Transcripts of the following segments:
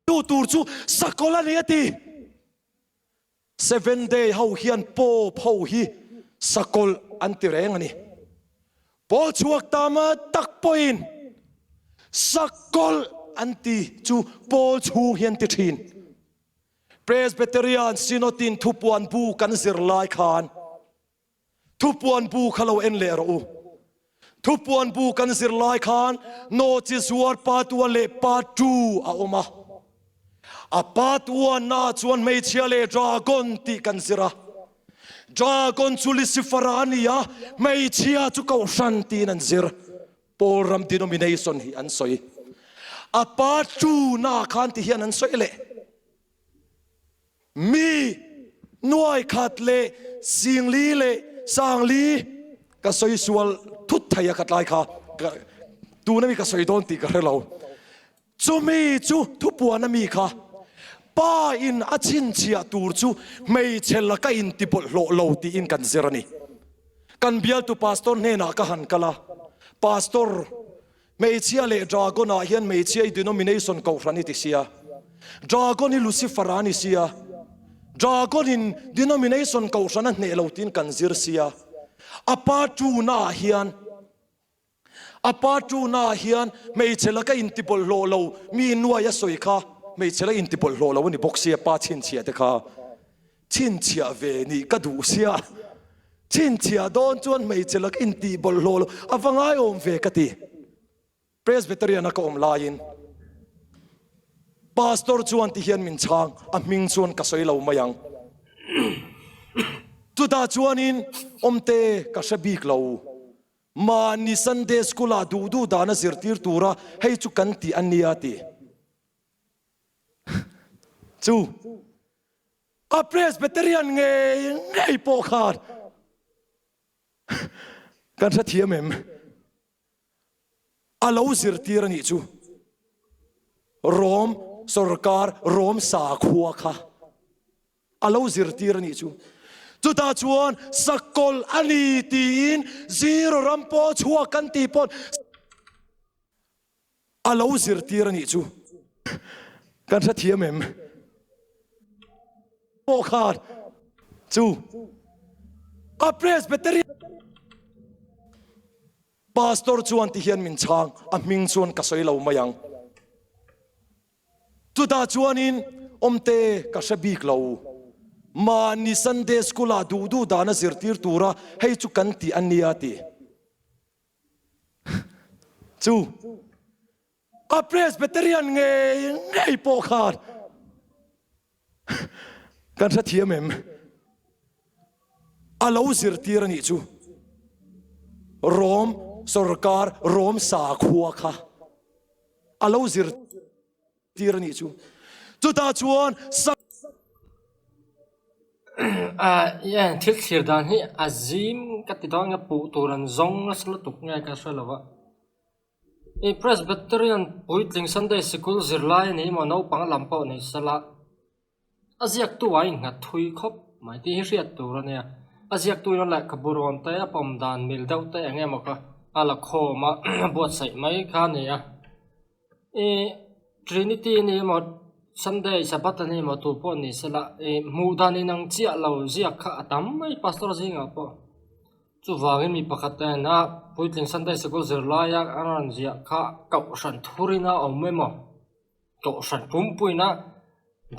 Tu tur chu sakawlh a ni a ti. Seven Day ho hian Pope ho hi sakawlh an ti reng a ni. Pawl chhuak ta ma tak pawhin sakawlh an ti chu pawl chhung hi an ti thin. Presbyterian Synod in thupuan bu kan zir lai khan Thupuan bu kha lo en leh rawh u. Thupuan bu kan zir lai khan nawchi zuar part one leh part two a awm a. A part one naah chuan hmeichhia leh dragon tih kan zir a. Dragon chu Lucifer-a a ni a, hmeichhia chu Kohhran tiin an zir. Pawl ram denomination hi an sawi. A part two naah khan ti hian an sawi leh. Mi nuai khat leh singli leh sangli ka sawi sual thut thei a ka tlai kha ka tuna mi ka sawi dawn tih ka hre lo. Chumi chu thupuan a mi kha pa in a chhinchhiah tur chu hmeichhe laka in ti bawlhhlawh lo tiin kan zir a ni. Kan bialtu pastor hnenah ka han kal a, Pastor, Hmeichhia leh Dragon ah hian hmeichhia i denomination kohhran i ti sia. Dragon hi Lucifer a ni sia. Dragon in denomination kohhran a hneh lo tiin kan zir sia. A pa two na ah hian A pa two na ah hian hmeichhe laka inti bawlhhlawh lo mi nuai a sawi kha hmeichhe la inti bawlhhlawh lo a ni bawk sia pa chhinchhiah te kha. Chhinchhiah ve nih ka duh sia. Chhinchhiah dawn chuan hmeichhe laka intih bawlhhlawh lo a va ngaiawm ve ka ti. Presbyterian a ka awm laiin Pastor chuan ti hian min chhang, a hming chuan ka sawi lo mai ang. Chutah chuanin awmte ka hre bik lo. Mahni Sunday School ah duh duh dana zirtir tura hei chu kan ti a nia ti. Chu a Presbyterian ngei ngei pawh khan kan hrethiam em? A lo zirtir a nih chu Rom sorkar Rom sakhua kha a lo zirtir a nih chu. Chutah chuan sakawlh a ni tiin zero ram pawh chhuak kan tih pawn A lo zirtir a nih chu kan hrethiam em? Pawh khan chu a Presbyterian Pastor chuan ti hian min chhang, a hming chuan ka sawi lo mai ang. Chutah chuanin awmte ka hre bik lo. Mahni Sunday School ah duh duh dana zirtir tura hei chu kan ti a nia ti. Chu a Presbyterian ngei ngei pawh khan kan hrethiam em? A lo zirtir a nih chu Rom sorkar Rom sakhua kha a lo zir. Tir a nih chu. Chutah chuan sa. Aaa thil thlir dan hi a zim ka ti dawn nge puh tur an zawng nasa lutuk nge ka hre lo a. I Presbyterian puitling Sunday sikul zirlai a ni emaw naupang lam pawh ni sela A ziaktu a innghat thui khawp mai tih hi hriat tur a nia. A ziaktu in a lehkhabu rawn te a pawm dan mil deuh te eng emaw kha a la khawm a a buatsaih mai kha a ni a. Ih Trinity a ni emaw Sunday Sabbath a ni emaw tur pawh ni sela ih hmuh dan inang chiah lo ziak kha a tam mai pastor zingah pawh. Chuvangin mi pakhat ena puitling Sunday sikul zirlaia a rawn ziah kha kohhran thurin a awm emaw. Kohhran pumpuina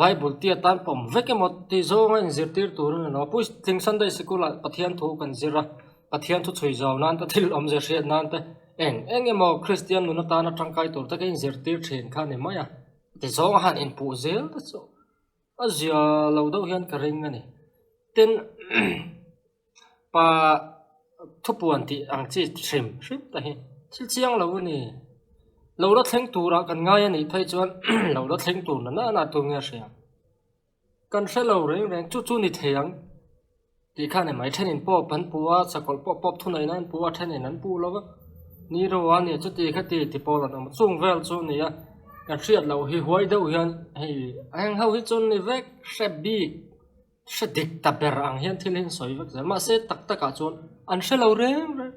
Bible tia tan pawm vek emaw tih zawnga inzirtir tur a ni lo. Puitling Sunday Sikul-ah Pathian thu kan zir a, Pathian thu chhui zau nan te, thil awmze hriat nan te, eng eng emaw Kristian nun atana tangkai tur te ka inzirtir thin kha a ni mai a. Ti zawnga han inpuh zel te chu a zia lo deuh hian ka ring a ni. Tin, Pa thupuan tih ang chi hrim hrim te hi thil chiang lo a ni. Lo la thleng turah kan ngai a nih phei chuan lo la thleng tur na na tur nge a hria. Kan hre lo reng reng chu chu ni thei ang tih kha a ni mai. Thenin pawp an pu a, sakawlh pawh pawp thuneihna an pu a, thenin an pu lo va. Ni ro a nia chuti khati ti pawl an awm a, chung vel chu a ni a. Kan hriat loh hi huai deuh hian hei heng ho hi chu an ni vek hre bik. Hre dik ta ber ang hian thil hi an sawi vek zel. Mahse tak takah chuan an hre lo reng reng.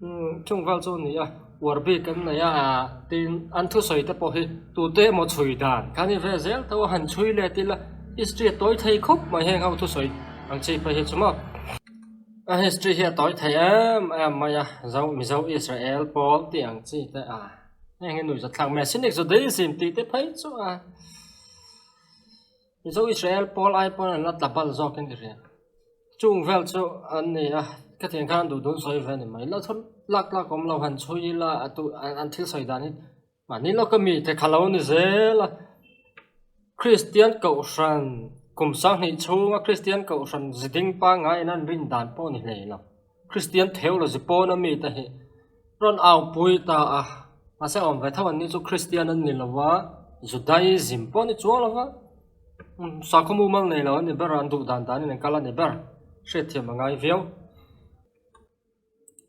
Umm chung vel chu a ni a. Uar bik an nei a, tin an thusawi te pawh hi tute emaw chhui dan kha ni ve zel tho a, han chhui let ila history a tawi thei khawp mai heng ho thusawi ang chi phei hi chu maw. A history hi a tawi thei em em mai a, Zo Mizo Israel pawl tih ang chi te a, heng hi nuihzathlak Messianic Judaism tih te phei chu a, Mizo Israel pawl ai pawn an la tla bal zawk in ka hria. Chung vel chu an ni a, ka thian khan duh dun sawi ve a ni mai. La chhun lak tlak awm lo han chhui ila a tu an thil sawi dan hi mahni lawka mi te kha lo ni zel a. Kristian Kohhran kum sanghnih chhunga Kristian Kohhran ziding pangaiin an rin dan pawh ni hlei lo. Kristian theology pawna mi te hi rawn aupui ta a, mahse awm ve tho an ni chu Kristian an ni lo va, Judaism pawh a ni chuang lo va, sakhaw mumal nei lo an ni ber a, an duh dan danin an kal a ni ber, hriatthiam a ngai viau.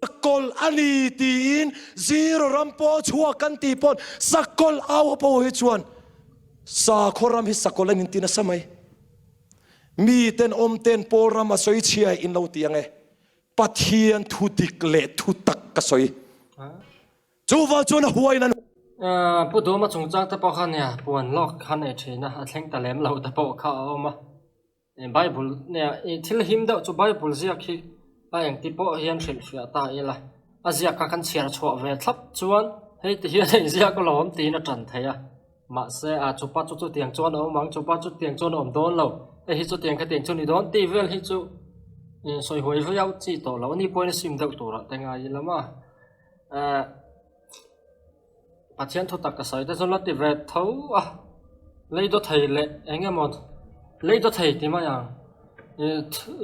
Sakawlh a ni tiin zero ram pawh chhuak kan tih pawn sakawlh au a pawh hi chuan sakhaw ram hi sakawlh an inti nasa mai. Mi tenawm ten Paul ram a sawi chhia in lo ti ang e. Pathian thu dik leh thu tak ka sawi. Chuvang chuan a huaiin an. Pu Duma chungchang te pawh kha nia puan lawk kha nei thin a, a thleng ta lem lo te pawh kha a awm a. Bible nia i thil him deuh chu Bible ziak hi a engti pawh hian hrilhfiah ta ila, a ziak kha kan chhiar chhuah ve thlap chuan hei ti hian a inziak alawm tiin a tan thei a. Mahse, a chupa chu chutiang chuan a awm ang, chupa chutiang chuan a awm dawn lo, hei hi chutiang khatiang chu ni dawn tih vel hi chu sawi huai viau chi tawh lo a ni pawhin a sim deuh turah te ngai ila maw. Ehh Pathian thu tak ka sawi te chu la ti ve tho a, lei daw thei leh eng emaw lei daw thei ti mai ang ih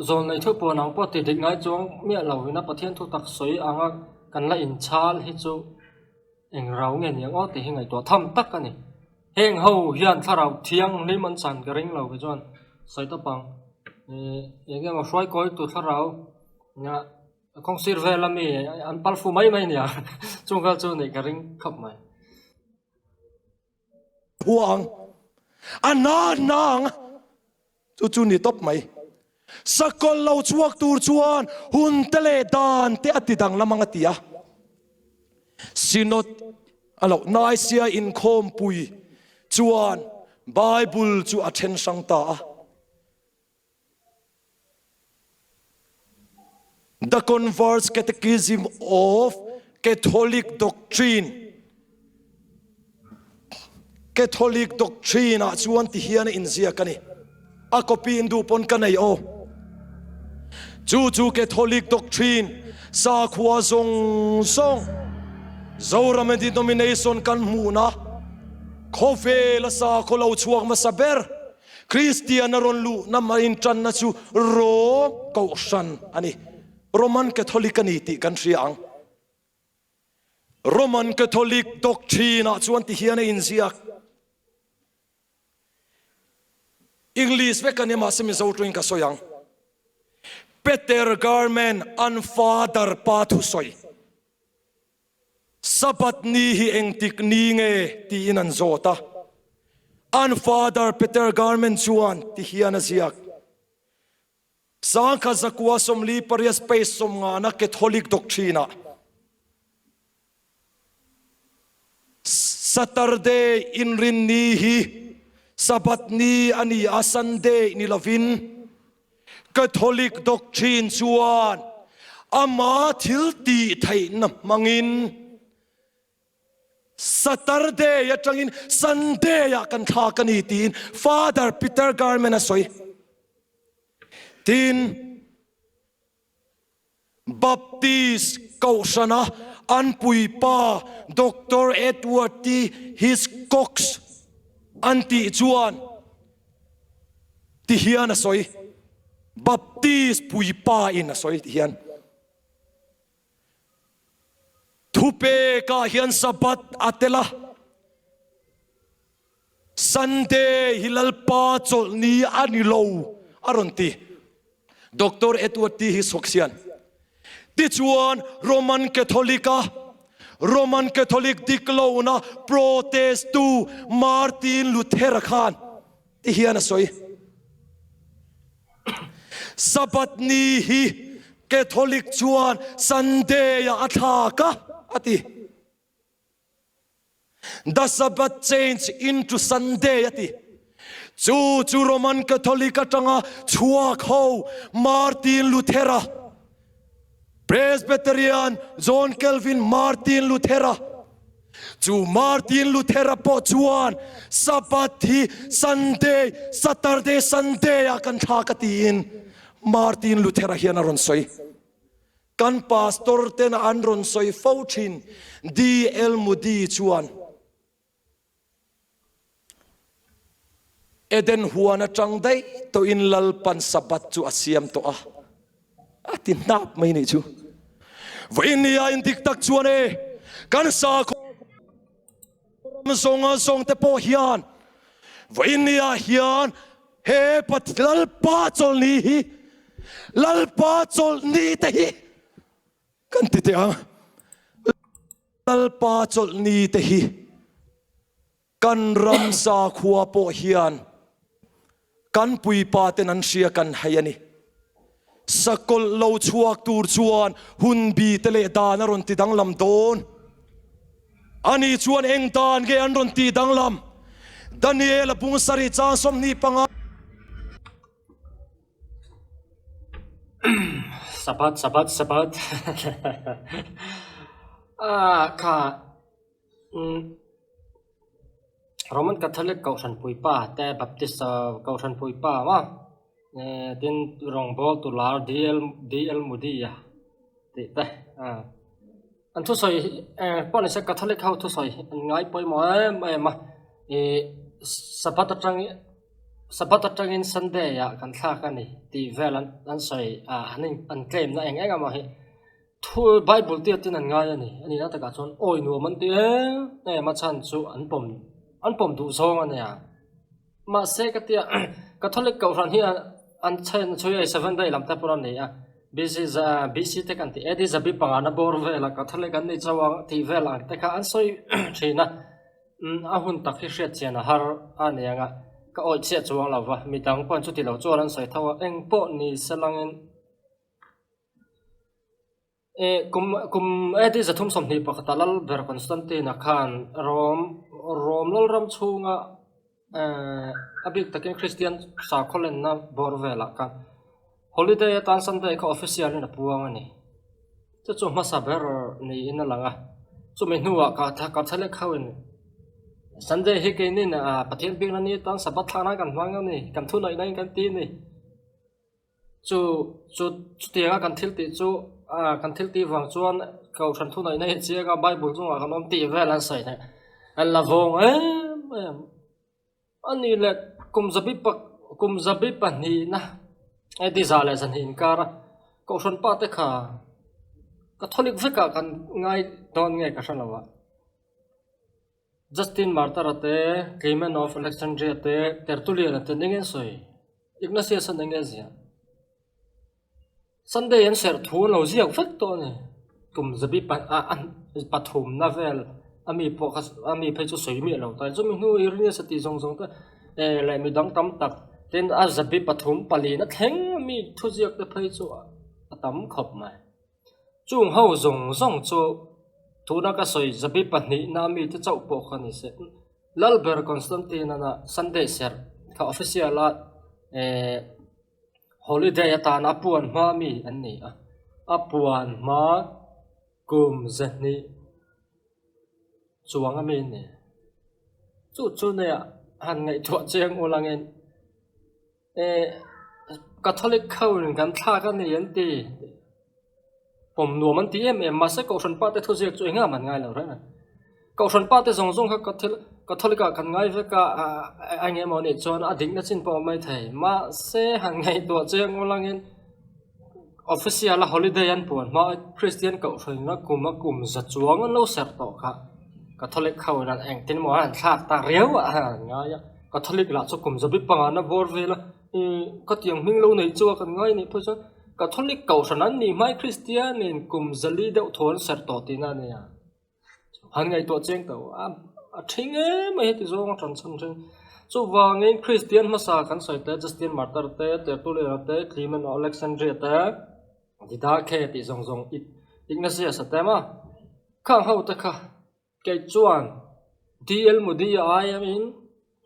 zawn nei thu pawh nang pawh ti dik ngai chuang miah lo ina Pathian thu tak sawi anga kan la inchhal hi chu. Eng rau nge niang aw tih hi ngaihtuah tham tak a ni. Heng ho hian thlarau thianghlim an chan ka ring lo kei chuan sawi tawp ang. Ih eng emaw hruai kawi tu thlarau nia kawng sir vel ami an pal fu mai mai nia chung vel chu neih ka ring khawp mai. Huang a na nang Chu chu ni tawp mai. Sakawlh lo chhuak tur chuan hun te leh dan te a ti danglam ang a ti a. Synod a loh Nicaea inkhawmpui chuan Bible chu a then hrang ta a. The Convert's Catechism of Catholic Doctrine Catholic Doctrine ah chuan ti hian a inziak a ni. A copy in duh pawn ka nei aw. Chu chu Catholic Doctrine sakhua zawng zawng Zoram denomination kan hmuhna khawvela sakhaw lo chhuak hmasa ber Kristian a rawn luhna mah intanna chu Rom Kohhran a ni. Roman Catholic a ni tih kan hria ang. Roman Catholic doctrine-ah chuan ti hian a inziak. English vek a ni mahse Mizo tawngin ka sawi ang. Peter Garman an father pa thusawi. Sabbath ni hi engtik ni nge tiin an zawt a. An father Peter Garman chuan ti hian a ziak, Sangkhat zakua 48 space sawmngana Catholic doctrine-ah Saturday inrin ni hi Sabbath ni a ni a, Sunday ni lovin. Catholic doctrine chuan ama thil tih theihna hmangin Saturday atangin Sunday ah kan thlak a ni tiin Father Peter Garman a sawi. Tin, Baptist Kohhrana an puipa Doctor Edward T. Hiscox an tih chuan ti hian a sawi, Baptist puipa in a sawi ti hian, Thupekah hian Sabbath a tel a, Sunday hi Lalpa chawlhni a ni lo a rawn ti. Doctor Edward T. Hiscox hian tichuan Roman Catholic a Roman Catholic dik lohna protest tu Martin Luther-a khan ti hian a sawi. Sabbath ni hi Catholic chuan Sunday-ah a thlak a, a ti. The Sabbath change into Sunday a ti. Chu chu Roman Catholic atanga chhuak ho Martin Luthera, Presbyterian John Calvin Martin Luthera, chu Martin Luthera pawh chuan Sabbath hi Sunday, Saturday, Sunday ah kan thlak a tiin Martin Luthera hian a rawn sawi. Kan pastor tena an rawn sawi fo thin DL Moody chuan Eden huan atang daih tawhin Lalpan Sabbath chu a siam tawh a, a ti hnap mai nih chu. Vawiin ni ah indik tak chuan e, kan sakhaw ram zawnga zawng te pawh hian vawiin ni ah hian He Lalpa chawlhni hi Lalpa chawlhni te hi kan ti teh ang. Lalpa chawlhni te hi kan ram sakhua pawh hian kan puipa ten an hria kan hei a ni. Sakawlh lo chhuak tur chuan hunbi te leh dan a rawn ti danglam dawn. Ani chuan eng dan nge an rawn ti danglam? Daniel-a bung sarih chang 25. Sabbath Sabbath Sabbath ah kha Roman Catholic Kohhran puipa te Baptist Kohhran puipa maw tin rawngbawl tu lar DL DL Moody a tih te ah an thusawi hi pawh nise Catholic ho thusawi hi an ngai pawimawh em em a ih Sabbath atangin Sabbath atangin Sunday ah kan thlak a ni tih vel an an sawi ah an in an claim na eng eng emaw hi. Thu Bible tia tin an ngai a ni. A nihna takah chuan awi nuam an ti em em a chhan chu an pawm an pawm duh zawng a nia. Mahse ka tia Catholic kohhran hi an chhen chhui a seven day lam te pawh a ni a. BC za BC te kan ti AD zabi pangana bawr vela Catholic an ni chauh ang tih vel ang te kha an sawi thin a. A hun tak hi hriat chian a har a ni ang a, ka awih chhiah chuang lo va, midang pawhin chuti lo chuan an sawi tho a, eng pawh ni se langin. Kum kum AD 321 a lal ber Constantine-a khan Rom Rom lalram chhunga a bik takin Kristian sakhaw lenna bawr velah khan holiday atan Sunday kha official in a puang a ni. Chu chu hmasa ber niin a lang a, chumi hnuah Catholic ho in Sunday hi keinin Pathian bikna ni atan Sabbath thlak nan kan hmang a ni, kan thunaihna in kan ti a ni. Chu chu chutianga kan thil tih chu ah kan thil tih vang chuan kohhran thunaihna hi a chiang a bible chungah kan awm tih vel an sawi theih an la vawng em em a nih leh kum zabi pak kum zabi pahnihna heti za leh zahnih inkar a kohhran pa te kha catholic vekah kan ngai dawn nge ka hre lo a. Justin Martyr-a te, Clement of Alexandria te, Tertullian-a te eng nge an sawi? Ignatius-a'n eng nge a ziah? Sunday an serh thu an lo ziak vek tawh a ni. Kum zabi pathumna vel a mi pawh kha a mi phei chu sawi miah lo ta. Chumi hnu Irenaeus-a tih zawng zawng te leh mi dang tam tak tin a zabi pathum palina thleng a mi thuziak te phei chu a tam khawp mai. Chung ho zawng zawng chu tuna ka sawi zabi pahnihna mite chauh pawh kha ni se. Lalber Constantine-a Sunday serh kha official-a eh holiday atana a puan hma mi an ni a, a puan hma kum zahnih chuang a mi an ni. Chu chu nia han ngaihtuah chiang ulangin. Eh, Catholic ho in kan thlak a ni an ti. Pawm nuam an ti em em, mahse Kohhran pa te thuziak chu engah man ngai lo reng a. Kohhran pa te zawng zawng kha Catholic ah kan ngai vek a, a eng emaw nih chuan a dikna chin pawh a awm mai thei. Mahse han ngaihtuah chiang ulangin official a holiday an puan hma a Kristian Kohhranna kum a kum za chuang an lo serh tawh kha Catholic ho in an engtin emaw an thlak ta riau ah an ngai a. Catholic lah chu kum zabi pangana bawr vel a, ih khatiang hming lo neih chu a kan ngai nih phawt chuan Catholic kohhran an nih hmai Kristian in kum zali deuh thaw an serh tawh tihna a nia. Han ngaihtuah chiang tawh a, a thing em mai heti zawng a tan chhan then. Chuvangin Kristian hmasa kan sawi te Justin Martyr te, Tertullian te, Clement of Alexandria te, Didache tih zawng zawng Ignatius a te maw khang ho te kha kei chuan. DL Moody-a aiin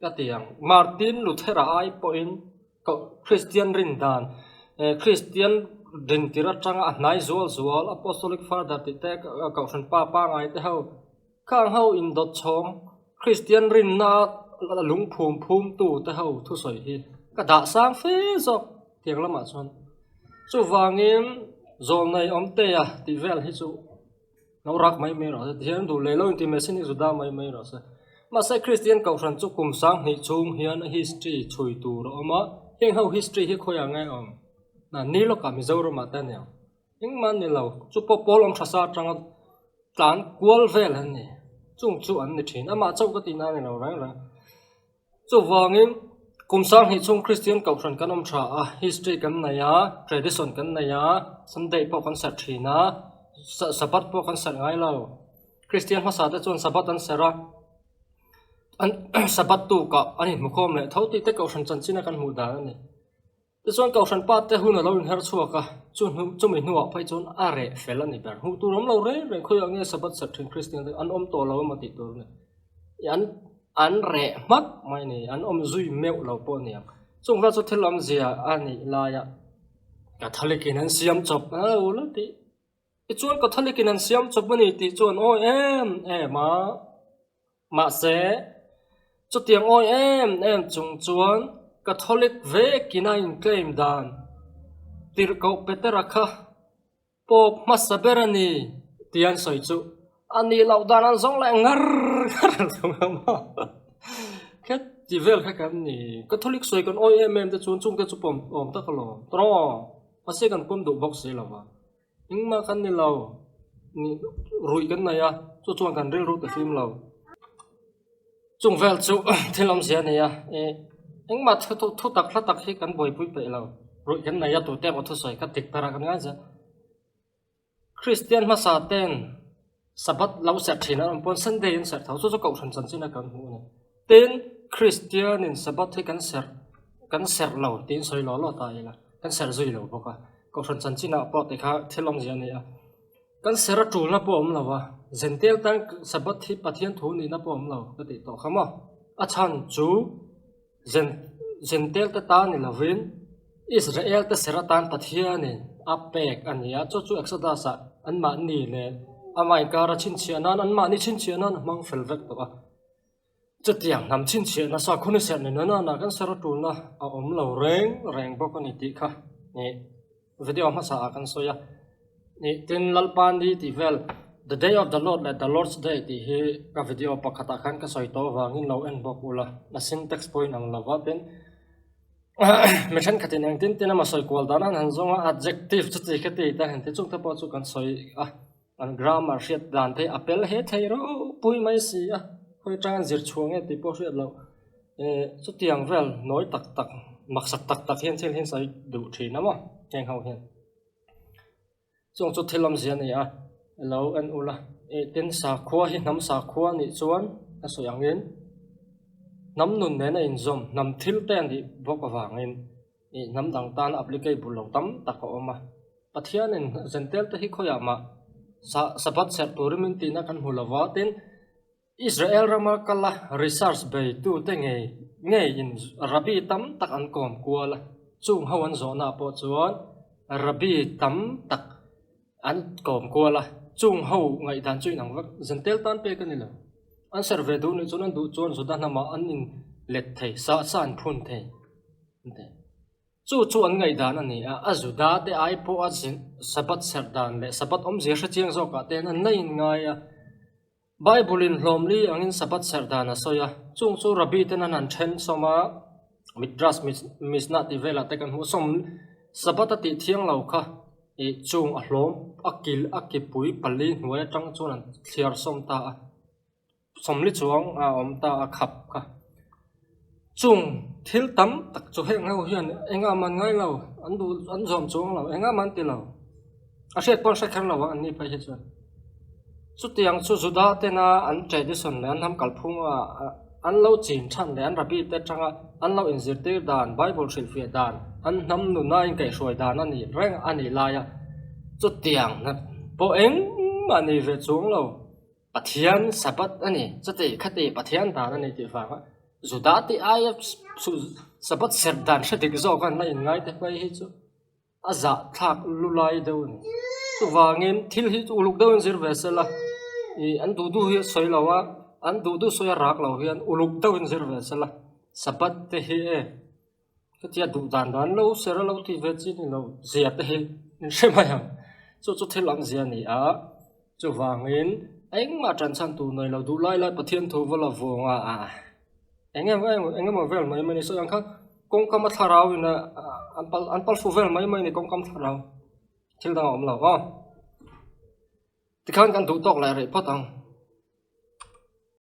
ka ti ang, Martin Luther-a ai pawhin Kristian rin dan, Kristian rin tir atanga a hnai zual zual Apostolic Father tih te Kohhran pa pangngai te ho khang ho indawt chhawng Kristian rinna lungphum phum tu te ho thusawi hi ka dah sang fe zawk tiang lamah chuan. Chuvangin zawlnei awmtea tih vel hi chu. Lo rak mai mai rawh se, tihian duh leh lo inti Messianic Juda mai mai rawh se. Mahse Kristian Kohhran chu kum 2000 chhung hian a history chhui tur a awm a, heng ho history hi khawiah nge a awm? Na ni lawkah Mizoramah te a ni ang. Engmah an ni lo, chu pawh pawl awm tha sa atanga tlan kual vel an ni. Chung chu an ni thin. Amah chauh ka tihna a ni lo reng reng. Chuvangin, kum 2000 chhung Kristian Kohhran kan awm tha a, history kan nei a, tradition kan nei a, Sunday pawh kan serh thin a, Sabbath pawh kan serh ngai lo. Kristian hmasa te chuan Sabbath an serh a, an Sabbath tukah an inhmukhawm leh tho tih te Kohhran chanchina kan hmuh dan a ni. Tichuan Kohhran pa te hun a lo inher chhuak a, chu hnu chumi hnuah phei chuan a reh fel a ni ber. Hmuh tur awm lo reng reng khawiah nge Sabbath serh thin Kristian te an awm tawh lo emaw tih tur a ni. An an reh hmak mai a ni, an awm zui meuh lo pawh a ni ang. Chung vel chu thil awmzia a nih laia Catholic in an siam chawp a lo la tih. Tichuan Catholic in an siam chawp a ni tih chuan awi em em a. Mahse, chutiang awi em em chung chuan Catholic vekin a inclaim dan tirhkoh Petera kha Pope hmasa ber a ni tih an sawi chu a nih loh dan an zawng leh ngar ngar a lo ang a. Kheti vel kha kan ni. Catholic sawi kan awi em em te chuan chungte chu pawm awm tak alawm. Tawng, mahse kan pawm duh bawk si lo va. Engmah kan ni lo, ruih kan nei a, chu chuan kan rilru ta hlim lo. Chung vel chu thil awmzia a ni a, ih engmah thu tak hla tak hi kan buaipui peih lo, ruih kan nei a tute emaw thusawi kha dik berah kan ngai zel. Kristian hmasa ten Sabbath lo serh thin an awm pawn Sunday an serh tho, chu chu Kohhran chanchin a kan hmuh a ni. Tin, Kristianin Sabbath hi kan serh kan serh lo tiin sawi law law ta ila, kan serh zui lo bawk a. Kohhran chanchinah pawh tikha thil awmzia a ni a. Kan serh a tulna pawh a awm lo a, Zentel tan Sabbath hi Pathian thu nihna pawh a awm lo ka tih tawh kha maw? A chhan chu Zen Zentel te tan ni lovin Israel te serh atan Pathianin a pek a ni a, chu chu Exodus-ah anmahni leh amah inkara chhinchhiah nan anmahni chhinchhiah nan a hmang fel vek tawh a. Chutiang hnam chhinchhiah nasa khawni serh ni nana na kan serh a tulna a awm lo reng reng bawk a ni tih kha nih video hmasa ah kan sawi a. Nih tin Lalpa ni tih vel The Day of the Lord leh The Lord's Day tih hi ka video pakhat ah khan ka sawi tawh avangin lo en bawk ula a syntax pawhin ang lova tin mi thenkhatin engtin tin emaw sawi kual dan an han zawng a adjective chuti khati te han ti chung te pawh chu kan sawi a. An grammar hriat dan te a pel he thei ropui mai si a, khawi atang an zir chhuah nge tih pawh hriat loh. Eh chutiang vel nawi tak tak maksak tak tak hian thil hi an sawi duh thin a maw heng ho hian. Chung chu thil awmzia a ni a, lo en ula. Eh tin sakhua hi hnam sakhua a nih chuan a sawi angin hnam nun nen a inzawm hnam thil te a nih bawk avangin ih hnam dang tan applicable lo tam tak a awm a. Pathianin Zentel te hi khawiah mah Sabbath serh turin min tihna kan hmu lo va, tin, Israel rama kala research beitute ngei ngeiin Rabbi tam tak an kawm kual a, chung ho an zawhnaah pawh chuan Rabbi tam tak an kawm kual a, chung ho ngaihdan chu inang vek. Zentel tan pek a ni lo. An serh ve duh nih chuan an duh chuan Juda hnamah an inlet thei, sa sa an phun thei an ti. Chu chu an ngaihdan a ni a, a Juda te ai pawh a Sabbath serh dan leh Sabbath awmzia hre chiang zawkah te an la inngai a. Bible-in hlawmli angin Sabbath serh dan a sawi a, chung chu Rabbi ten an han then sawm a, Midrash, Mishnah tih velah te kan hmuh sawm. Sabbath a tih thiang lo kha ih chung a hlawm a kil a kipui pali hnuai atang chuan an thliar sawm ta a. Sawmli chuang a awm ta a khap kha. Chung thil tam tak chu heng ho hian engah man ngai lo, an duh an zawm chuang lo, engah man ti lo. A hriat pawh an hre kher lo ang an ni phei hi chuan. Chutiang chu Juda tena an tradition leh an hnam kalphunga an lo chin than leh an rabbi te atanga an lo inzirtir dan, Bible hrilhfiah dan, an hnam nuna inkaihhruai dan a nih reng a nih laia chutiang pawh engmah nei ve chuang lo. Pathian Sabbath a ni, chuti khati Pathian dan a ni tih vanga Juda tih aia Sabbath serh dan hre dik zawk an la inngai te phei hi chu a zahthlak lu lai deuh a ni. Chuvangin thil hi uluk deuhin zir ve sela, ih an duh duh hi a sawi lo a, an duh duh sawi a rak lo hian uluk deuhin zir ve sela, Sabbath te hi e. Chutia duh dan dan lo ser a lo ti ve chi ni lo zia te hi in hre mai ang. Chu chu thil ang zia a ni a, chuvangin engmah tan chhan tur nei lo duh lai lai Pathian thu va la vawng a, ah eng emaw eng emaw vel mai mai a ni. Sawi ang kha kawngkam a thlarau in a an pal an pal fu vel mai mai a ni kawngkam thlarau thil dang a awm lo aw. Tikhan kan duh tawk leh rih phawt ang.